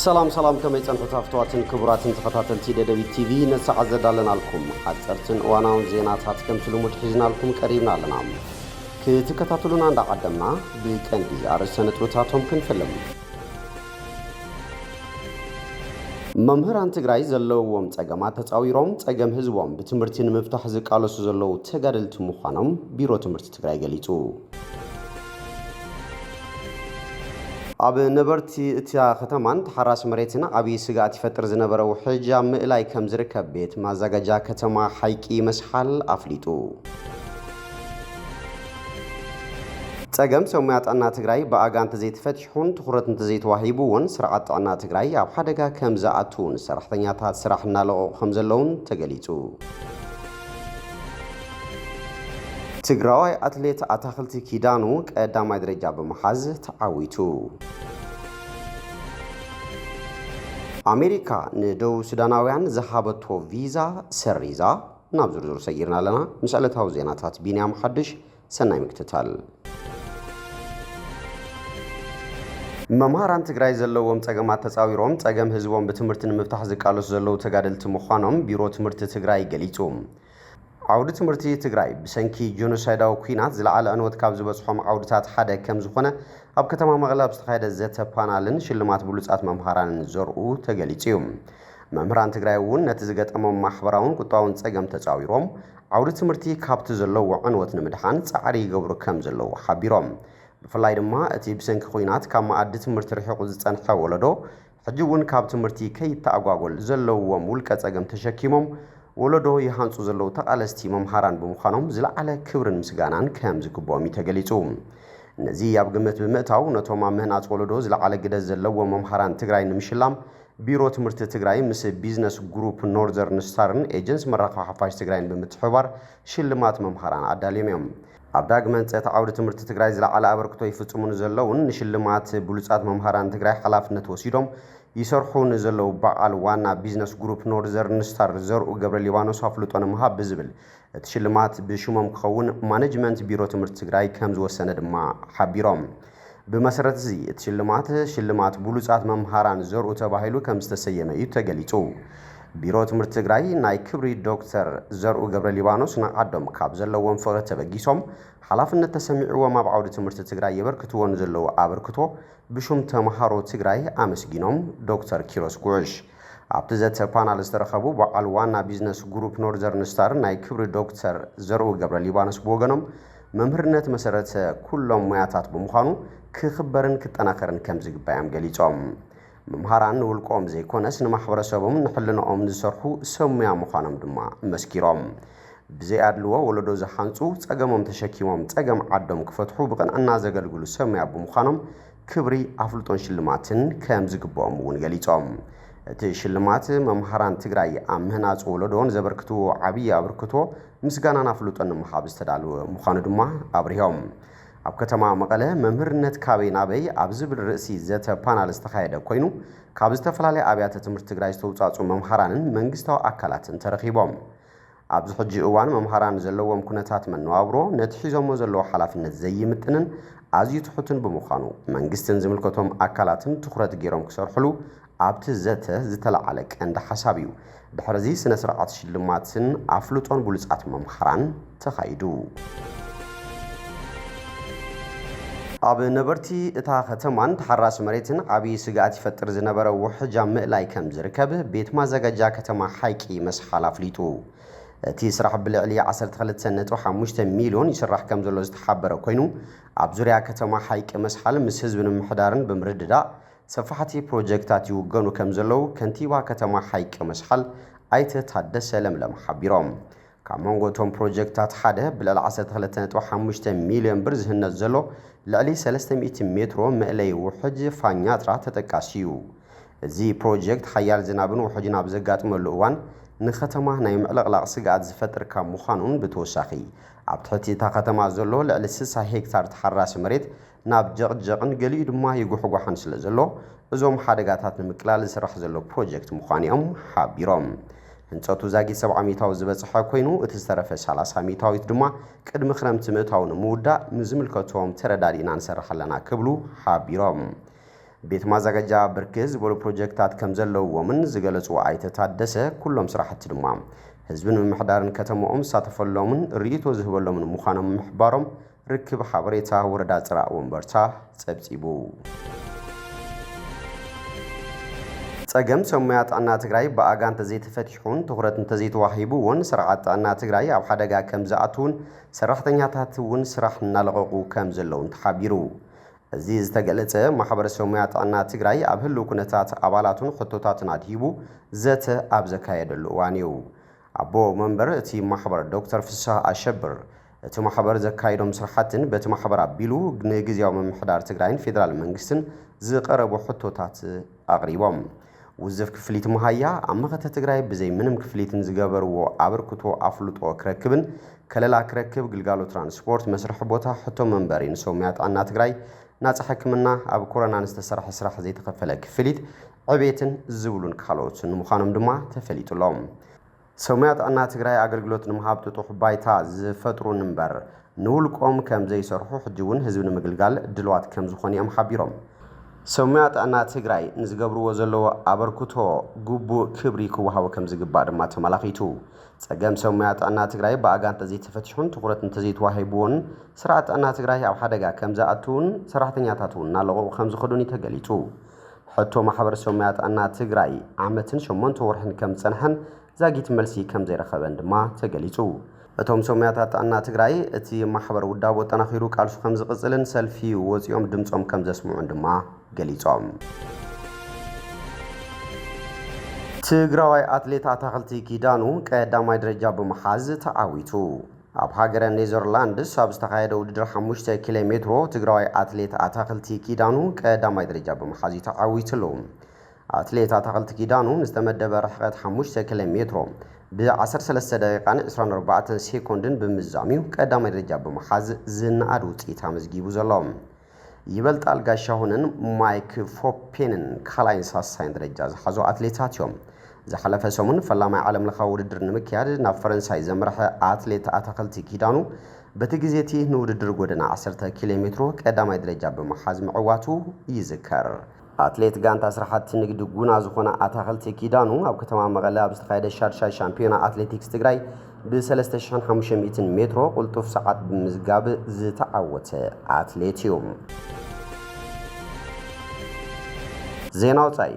ሰላም ሰላም፣ ከመይ ጸንሑ ፍትዋትን ክቡራትን ተኸታተልቲ ደደቢት ቲቪ? ነሰዓት ዘዳለናልኩም ሓጸርትን እዋናውን ዜናታት ከምቲ ልሙድ ሒዝናልኩም ቀሪብና ኣለና። ክትከታተሉና እንዳዓደምና፣ ብቀንዲ ኣርእስተ ነጥብታቶም ክንፍልም። መምህራን ትግራይ ዘለውዎም ጸገማት ተጻዊሮም ጸገም ህዝቦም ብትምህርቲ ንምፍታሕ ዝቃለሱ ዘለዉ ተጋደልቲ ምዃኖም ቢሮ ትምህርቲ ትግራይ ገሊጹ። ኣብ ነበርቲ እታ ከተማን ተሓራሲ መሬትን ዓብዪ ስግኣት ይፈጥር ዝነበረ ውሕጅ ኣብ ምእላይ ከም ዝርከብ ቤት ማዘጋጃ ከተማ ሓይቂ መስሓል ኣፍሊጡ። ጸገም ሰብ ሞያ ጥዕና ትግራይ ብኣጋ እንተዘይተፈቲሑን ትኹረት እንተዘይተዋሂቡ እውን ስርዓት ጥዕና ትግራይ ኣብ ሓደጋ ከም ዝኣቱን ሰራሕተኛታት ስራሕ እናለቐቑ ከም ዘለውን ተገሊጹ። ትግራዋይ ኣትሌት ኣታኽልቲ ኪዳኑ ቀዳማይ ደረጃ ብምሓዝ ተዓዊቱ። ኣሜሪካ ንደቡብ ሱዳናውያን ዝሃበቶ ቪዛ ሰሪዛ። ናብ ዝርዝሩ ሰጊርና ኣለና። ምስ ዕለታዊ ዜናታት ቢንያም ሓድሽ፣ ሰናይ ምክትታል። መምሃራን ትግራይ ዘለዎም ጸገማት ተጻዊሮም ጸገም ህዝቦም ብትምህርቲ ንምፍታሕ ዝቃለሱ ዘለዉ ተጋደልቲ ምዃኖም ቢሮ ትምህርቲ ትግራይ ገሊጹ። ዓውዲ ትምህርቲ ትግራይ ብሰንኪ ጆኖሳይዳዊ ኲናት ዝለዓለ ዕንወት ካብ ዝበጽሖም ዓውድታት ሓደ ከም ዝኾነ ኣብ ከተማ መቐለ ኣብ ዝተኻየደ ዘተ ፓናልን ሽልማት ብሉጻት መምሃራንን ዘርኡ ተገሊጹ እዩ። መምህራን ትግራይ እውን ነቲ ዝገጠሞም ማሕበራውን ቁጠባውን ጸገም ተጻዊሮም ዓውዲ ትምህርቲ ካብቲ ዘለዎ ዕንወት ንምድሓን ጻዕሪ ይገብሩ ከም ዘለዉ ሓቢሮም። ብፍላይ ድማ እቲ ብሰንኪ ኲናት ካብ መኣዲ ትምህርቲ ርሒቑ ዝጸንሐ ወለዶ ሕጂ እውን ካብ ትምህርቲ ከይተኣጓጎል ዘለዎም ውልቀ ጸገም ተሸኪሞም ወለዶ ይሃንጹ ዘለዉ ተቓለስቲ መምሃራን ብምዃኖም ዝለዓለ ክብርን ምስጋናን ከም ዝግብኦም እዩ ተገሊጹ። ነዚ ኣብ ግምት ብምእታው ነቶም ኣብ ምህናጽ ወለዶ ዝለዓለ ግደ ዘለዎም መምሃራን ትግራይ ንምሽላም ቢሮ ትምህርቲ ትግራይ ምስ ቢዝነስ ግሩፕ ኖርዘርን ስታርን ኤጀንሲ መራኸቢ ሓፋሽ ትግራይን ብምትሕብባር ሽልማት መምሃራን ኣዳልዮም እዮም። ኣብ ዳግመ ህንፀት ዓውዲ ትምህርቲ ትግራይ ዝለዓለ ኣበርክቶ ይፍፅሙ ንዘለውን ንሽልማት ብሉፃት መምሃራን ትግራይ ሓላፍነት ወሲዶም ይሰርሑ ንዘለዉ በዓል ዋና ቢዝነስ ግሩፕ ኖርዘርን ስታር ዘርኡ ገብረ ሊባኖስ ኣፍልጦ ንምሃብ ብዝብል እቲ ሽልማት ብሽሞም ክኸውን ማኔጅመንት ቢሮ ትምህርቲ ትግራይ ከም ዝወሰነ ድማ ሓቢሮም። ብመሰረት እዚ እቲ ሽልማት ሽልማት ብሉፃት መምሃራን ዘርኡ ተባሂሉ ከም ዝተሰየመ እዩ ተገሊፁ። ቢሮ ትምህርቲ ትግራይ ናይ ክብሪ ዶክተር ዘርኡ ገብረ ሊባኖስ ንዓዶም ካብ ዘለዎም ፍቕሪ ተበጊሶም ሓላፍነት ተሰሚዕዎም ኣብ ዓውዲ ትምህርቲ ትግራይ የበርክትዎ ንዘለዉ ኣበርክቶ ብሹም ተምሃሮ ትግራይ ኣመስጊኖም ዶክተር ኪሮስ ጉዕሽ። ኣብቲ ዘተ ፓናል ዝተረኸቡ በዓል ዋና ቢዝነስ ግሩፕ ኖርዘርን ስታር ናይ ክብሪ ዶክተር ዘርኡ ገብረ ሊባኖስ ብወገኖም መምህርነት መሰረት ኩሎም ሞያታት ብምዃኑ ክኽበርን ክጠናኸርን ከም ዝግባእ እዮም ገሊጾም። መምሃራን ንውልቆም ዘይኮነስ ንማሕበረሰቦም ንሕልናኦም ዝሰርሑ ሰብ ሞያ ምዃኖም ድማ መስኪሮም። ብዘይ ኣድልዎ ወለዶ ዝሓንጹ ጸገሞም ተሸኪሞም ጸገም ዓዶም ክፈትሑ ብቕንዕና ዘገልግሉ ሰብ ሞያ ብምዃኖም ክብሪ ኣፍልጦን ሽልማትን ከም ዝግብኦም እውን ገሊጾም። እቲ ሽልማት መምሃራን ትግራይ ኣብ ምህናጽ ወለዶ ንዘበርክትዎ ዓብዪ ኣበርክቶ ምስጋናን ኣፍልጦን ንምሃብ ዝተዳለወ ምዃኑ ድማ ኣብሪሆም። ኣብ ከተማ መቐለ መምህርነት ካበይ ናበይ ኣብ ዝብል ርእሲ ዘተ ፓናል ዝተኻየደ ኮይኑ ካብ ዝተፈላለያ ኣብያተ ትምህርቲ ትግራይ ዝተውፃፁ መምሃራንን መንግስታዊ ኣካላትን ተረኺቦም። ኣብዚ ሕጂ እዋን መምሃራን ዘለዎም ኩነታት መነባብሮ ነቲ ሒዞሞ ዘለዉ ሓላፍነት ዘይምጥንን ኣዝዩ ትሑትን ብምዃኑ መንግስትን ዝምልከቶም ኣካላትን ትኹረት ገይሮም ክሰርሕሉ ኣብቲ ዘተ ዝተለዓለ ቀንዲ ሓሳብ እዩ። ድሕሪ እዚ ስነ ስርዓት ሽልማትን ኣፍልጦን ብሉጻት መምሃራን ተኻይዱ። ኣብ ነበርቲ እታ ከተማን ተሓራሲ መሬትን ዓብዪ ስግኣት ይፈጥር ዝነበረ ውሕጅ ኣብ ምእላይ ከም ዝርከብ ቤት ማዘጋጃ ከተማ ሓይቂ መስሓል ኣፍሊጡ። እቲ ስራሕ ብልዕሊ ዓሰርተ ክልተ ነጥቢ ሓሙሽተ ሚልዮን ይስራሕ ከም ዘሎ ዝተሓበረ ኮይኑ ኣብ ዙርያ ከተማ ሓይቂ መስሓል ምስ ህዝቢ ንምምሕዳርን ብምርድዳእ ሰፋሕቲ ፕሮጀክታት ይውገኑ ከም ዘለዉ ከንቲባ ከተማ ሓይቂ መስሓል ኣይተ ታደሰ ለምለም ሓቢሮም። ካብ መንጎ እቶም ፕሮጀክታት ሓደ ብልዕሊ ዓሰርተ ክልተ ነጥቢ ሓሙሽተ ሚልዮን ብር ዝህነጽ ዘሎ ልዕሊ ሰለስተ ሚእቲ ሜትሮ መእለዪ ውሕጅ ፋኛትራ ተጠቃሲ እዩ። እዚ ፕሮጀክት ሓያል ዝናብን ውሕጅን ኣብ ዘጋጥመሉ እዋን ንከተማ ናይ ምዕልቕላቕ ስግኣት ዝፈጥር ካብ ምዃኑን ብተወሳኺ ኣብ ትሕቲ እታ ከተማ ዘሎ ልዕሊ ስሳ ሄክታር ተሓራሲ መሬት ናብ ጀቕጀቕን ገሊኡ ድማ ይጉሕጓሕን ስለ ዘሎ እዞም ሓደጋታት ንምቅላል ዝስራሕ ዘሎ ፕሮጀክት ምዃኑ እዮም ሓቢሮም። ህንፀቱ ዛጊት ሰብዓ ሚእታዊ ዝበፅሐ ኮይኑ እቲ ዝተረፈ ሰላሳ ሚእታዊት ድማ ቅድሚ ክረምቲ ምእታው ንምውዳእ ምስ ዝምልከቶም ተረዳዲእና ንሰርሕ ኣለና ክብሉ ሓቢሮም። ቤት ማዘጋጃ ብርክት ዝበሉ ፕሮጀክታት ከም ዘለውዎምን ዝገለጹ ኣይተ ታደሰ፣ ኩሎም ስራሕቲ ድማ ህዝቢ ንምምሕዳርን ከተማኦም ዝሳተፈሎምን ርእይቶ ዝህበሎምን ምዃኖም ምሕባሮም ርክብ ሓበሬታ ወረዳ ጽራእ ወንበርታ ጸብጺቡ። ጸገም ሰብ ሞያ ጥዕና ትግራይ ብኣጋ እንተዘይተፈቲሑን ትኹረት እንተዘይተዋሂብዎን ስርዓት ጥዕና ትግራይ ኣብ ሓደጋ ከም ዝኣትውን ሰራሕተኛታት እውን ስራሕ እናለቐቑ ከም ዘለውን ተሓቢሩ። እዚ ዝተገለጸ ማሕበር ሰብ ሞያ ጥዕና ትግራይ ኣብ ህልው ኩነታት ኣባላቱን ሕቶታትን ኣድሂቡ ዘተ ኣብ ዘካየደሉ እዋን እዩ። ኣቦ መንበር እቲ ማሕበር ዶክተር ፍስሃ ኣሸብር፣ እቲ ማሕበር ዘካይዶም ስራሕትን በቲ ማሕበር ኣቢሉ ንግዝያዊ ምምሕዳር ትግራይን ፌዴራል መንግስትን ዝቐረቡ ሕቶታት ኣቕሪቦም። ውዝፍ ክፍሊት መሃያ ኣብ መኸተ ትግራይ ብዘይ ምንም ክፍሊትን ዝገበርዎ ኣበርክቶ ኣፍልጦ ክረክብን ከለላ ክረክብ ግልጋሎት ትራንስፖርት መስርሒ ቦታ ሕቶ መንበሪ ንሰብ ሞያ ጥዕና ትግራይ ናፃ ሕክምና ኣብ ኮሮና ንዝተሰርሐ ስራሕ ዘይተኸፈለ ክፍሊት ዕቤትን ዝብሉን ካልኦትን ምዃኖም ድማ ተፈሊጡሎም። ሰብ ሞያ ጥዕና ትግራይ ኣገልግሎት ንምሃብ ጥጡሕ ባይታ ዝፈጥሩን እምበር ንውልቆም ከም ዘይሰርሑ ሕጂ እውን ህዝቢ ንምግልጋል ድልዋት ከም ዝኾኑ እዮም ሓቢሮም። ሰብ ሞያ ጥዕና ትግራይ ንዝገብርዎ ዘለዎ ኣበርክቶ ግቡእ ክብሪ ክወሃቦ ከም ዝግባእ ድማ ተመላኺቱ። ጸገም ሰብ ሞያ ጥዕና ትግራይ ብኣጋ እንተዘይተፈቲሑን ትኹረት እንተዘይተዋሂብዎን ስርዓት ጥዕና ትግራይ ኣብ ሓደጋ ከም ዝኣትውን ሰራሕተኛታት እውን እናለቐቑ ከም ዝኸዱን እዩ ተገሊጹ። ሕቶ ማሕበር ሰብ ሞያ ጥዕና ትግራይ ዓመትን ሸሞንተ ወርሕን ከም ዝጸንሐን ዛጊት መልሲ ከም ዘይረኸበን ድማ ተገሊጹ። እቶም ሰብ ሞያታት ጥዕና ትግራይ እቲ ማሕበር ውዳቦ ኣጠናኺሩ ቃልሱ ከም ዝቕጽልን ሰልፊ ወጺኦም ድምጾም ከም ዘስምዑን ድማ ገሊጾም። ትግራዋይ ኣትሌት ኣታኽልቲ ኪዳኑ ቀዳማይ ደረጃ ብምሓዝ ተዓዊቱ። ኣብ ሃገረ ኔዘርላንድስ ኣብ ዝተኻየደ ውድድር ሓሙሽተ ኪሎ ሜትሮ ትግራዋይ ኣትሌት ኣታኽልቲ ኪዳኑ ቀዳማይ ደረጃ ብምሓዝ እዩ ተዓዊትሉ። ኣትሌት ኣታኽልቲ ኪዳኑ ንዝተመደበ ርሕቀት ሓሙሽተ ኪሎ ሜትሮ ብ ዓሰርተ ሰለስተ ደቂቃን ዕስራን ኣርባዕተን ሴኮንድን ብምዝዛም እዩ ቀዳማይ ደረጃ ብምሓዝ ዝነኣድ ውፅኢት ኣመዝጊቡ ዘሎ። ይበልጣል ጋሻሁንን ማይክ ፎፔንን ካልኣይን ሳልሳይን ደረጃ ዝሓዙ ኣትሌታት እዮም። ዝሓለፈ ሰሙን ፈላማይ ዓለምለኻዊ ውድድር ንምክያድ ናብ ፈረንሳይ ዘምርሐ ኣትሌት ኣታኽልቲ ኪዳኑ በቲ ግዜ እቲ ንውድድር ጎደና ዓሰርተ ኪሎ ሜትሮ ቀዳማይ ደረጃ ብምሓዝ ምዕዋቱ ይዝከር። ኣትሌት ጋንታ ስራሕቲ ንግዲ ጉና ዝኾነ ኣታኽልቲ ኪዳኑ ኣብ ከተማ መቐለ ኣብ ዝተኻየደ ሻድሻይ ሻምፒዮና ኣትሌቲክስ ትግራይ ብ ሰለስተ ሽሕን ሓሙሽተ ሚእትን ሜትሮ ቅልጡፍ ሰዓት ብምዝጋብ ዝተዓወተ ኣትሌት እዩ። ዜና ወጻኢ።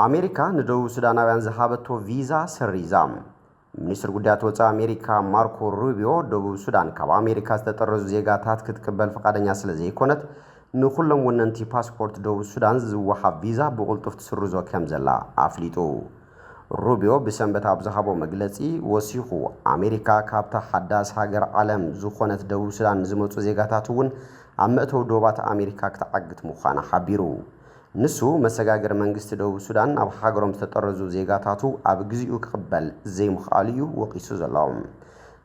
ኣሜሪካ ንደቡብ ሱዳናውያን ዝሃበቶ ቪዛ ሰሪዛ። ሚኒስትር ጉዳያት ወጻኢ ኣሜሪካ ማርኮ ሩቢዮ፣ ደቡብ ሱዳን ካብ ኣሜሪካ ዝተጠረዙ ዜጋታት ክትቅበል ፈቓደኛ ስለ ዘይኮነት፣ ንኹሎም ወነንቲ ፓስፖርት ደቡብ ሱዳን ዝወሃብ ቪዛ ብቕልጡፍ ትስርዞ ከም ዘላ ኣፍሊጡ። ሩቢዮ ብሰንበት ኣብ ዝሃቦ መግለጺ ወሲኹ፣ ኣሜሪካ ካብታ ሓዳስ ሃገር ዓለም ዝኾነት ደቡብ ሱዳን ንዝመጹ ዜጋታት እውን ኣብ መእተዊ ዶባት ኣሜሪካ ክትዓግት ምዃና ሓቢሩ። ንሱ፣ መሰጋገሪ መንግስቲ ደቡብ ሱዳን ናብ ሃገሮም ዝተጠረዙ ዜጋታቱ ኣብ ግዚኡ ክቕበል ዘይምኽኣሉ እዩ ወቒሱ ዘሎ።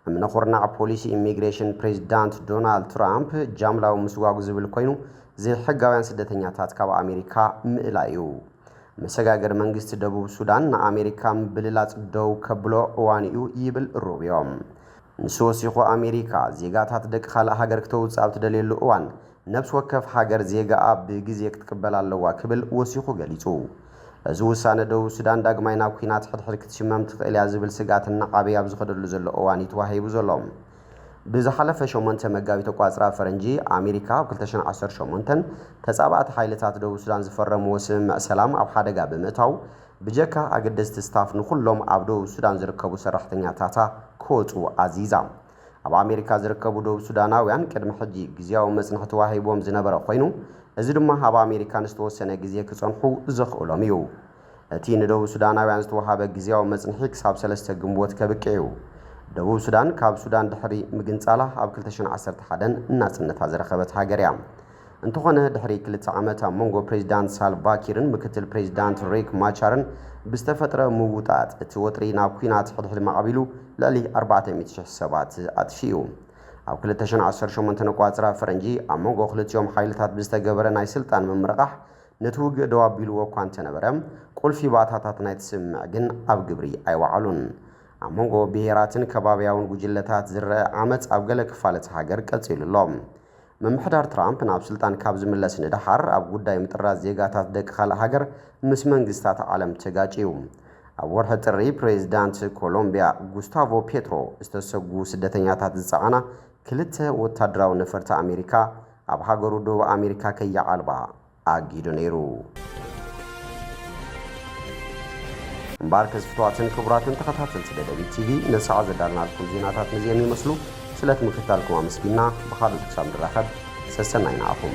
እምነ ኩርናዕ ፖሊሲ ኢሚግሬሽን ፕሬዚዳንት ዶናልድ ትራምፕ ጃምላዊ ምስጓጉ ዝብል ኮይኑ፣ ዘይሕጋውያን ስደተኛታት ካብ ኣሜሪካ ምእላይ እዩ። መሰጋገሪ መንግስቲ ደቡብ ሱዳን ንኣሜሪካ ምብልላጽ ደው ከብሎ እዋን እዩ ይብል ሩቢዮ። ንሱ ወሲኹ፣ ኣሜሪካ ዜጋታት ደቂ ካልእ ሃገር ክተውጽእ ኣብ ትደልየሉ እዋን፣ ነፍሲ ወከፍ ሃገር ዜጋኣ ብግዜ ክትቅበል ኣለዋ ክብል ወሲኹ ገሊጹ። እዚ ውሳነ ደቡብ ሱዳን ዳግማይ ናብ ኲናት ሕድሕድ ክትሽመም ትኽእል እያ ዝብል ስግኣት እናዓበየ ኣብ ዝኸደሉ ዘሎ እዋን እዩ ተዋሂቡ ዘሎ። ብዝሓለፈ ሸሞንተ መጋቢት ኣቋጽራ ፈረንጂ፣ ኣሜሪካ ኣብ ክልተ ሽሕን ዓሰርተ ሸሞንተን ተጻባእቲ ሓይልታት ደቡብ ሱዳን ዝፈረምዎ ስምምዕ ሰላም ኣብ ሓደጋ ብምእታው፣ ብጀካ ኣገደስቲ ስታፍ ንኹሎም ኣብ ደቡብ ሱዳን ዝርከቡ ሰራሕተኛታታ ክወጹ ኣዚዛ። ኣብ ኣሜሪካ ዝርከቡ ደቡብ ሱዳናውያን ቅድሚ ሕጂ ግዝያዊ መጽንሒ ተዋሂብዎም ዝነበረ ኮይኑ፣ እዚ ድማ ኣብ ኣሜሪካ ንዝተወሰነ ግዜ ክጸንሑ ዘኽእሎም እዩ። እቲ ንደቡብ ሱዳናውያን ዝተወሃበ ግዝያዊ መጽንሒ ክሳብ ሰለስተ ግንቦት ከብቅዕ እዩ። ደቡብ ሱዳን ካብ ሱዳን ድሕሪ ምግንጻላ ኣብ ክልተ ሽሕን ዓሰርተ ሓደን ናጽነታ ዝረኸበት ሃገር እያ። እንተኾነ፣ ድሕሪ ክልተ ዓመት ኣብ መንጎ ፕሬዚዳንት ሳልቫ ኪርን ምክትል ፕሬዚዳንት ሪክ ማቻርን ብዝተፈጥረ ምውጣጥ፣ እቲ ወጥሪ ናብ ኲናት ሕድሕድ ማዕቢሉ ልዕሊ ኣርባዕተ ሚእቲ ሽሕ ሰባት ኣጥፊኡ። ኣብ ክልተ ሽሕን ዓሰርተ ሸሞንተን ኣቋጽራ ፈረንጂ ኣብ መንጎ ክልቲኦም ሓይልታት ብዝተገበረ ናይ ስልጣን ምምርቓሕ ነቲ ውግእ ደው ኣቢልዎ እኳ እንተነበረ፣ ቁልፊ ባእታታት ናይቲ ስምምዕ ግን ኣብ ግብሪ ኣይወዓሉን። ኣብ መንጎ ብሄራትን ከባብያውን ጉጅለታት ዝረአ ዓመጽ ኣብ ገለ ክፋል እቲ ሃገር ቀጺሉ ኣሎ። ምምሕዳር ትራምፕ ናብ ስልጣን ካብ ዝምለስ ንደሓር ኣብ ጉዳይ ምጥራዝ ዜጋታት ደቂ ካልእ ሃገር ምስ መንግስታት ዓለም ተጋጭዩ። ኣብ ወርሒ ጥሪ ፕሬዚዳንት ኮሎምቢያ ጉስታቮ ፔትሮ ዝተሰጉ ስደተኛታት ዝጸዓና ክልተ ወታደራዊ ነፈርቲ ኣሜሪካ ኣብ ሃገሩ ደቡብ ኣሜሪካ ከይዓልባ ኣጊዱ ነይሩ። እምበኣርከስ ፍቱዋትን ክቡራትን ተኸታተልቲ ደደቢት ቲቪ፣ ነሳዕ ዘዳልናልኩም ዜናታት ነዚኦም ይመስሉ። ስለ እቲ ምክትታልኩም ኣመስጊና፣ ብኻልኦት ክሳብ ንራኸብ ሰሰናይ ንዓኹም።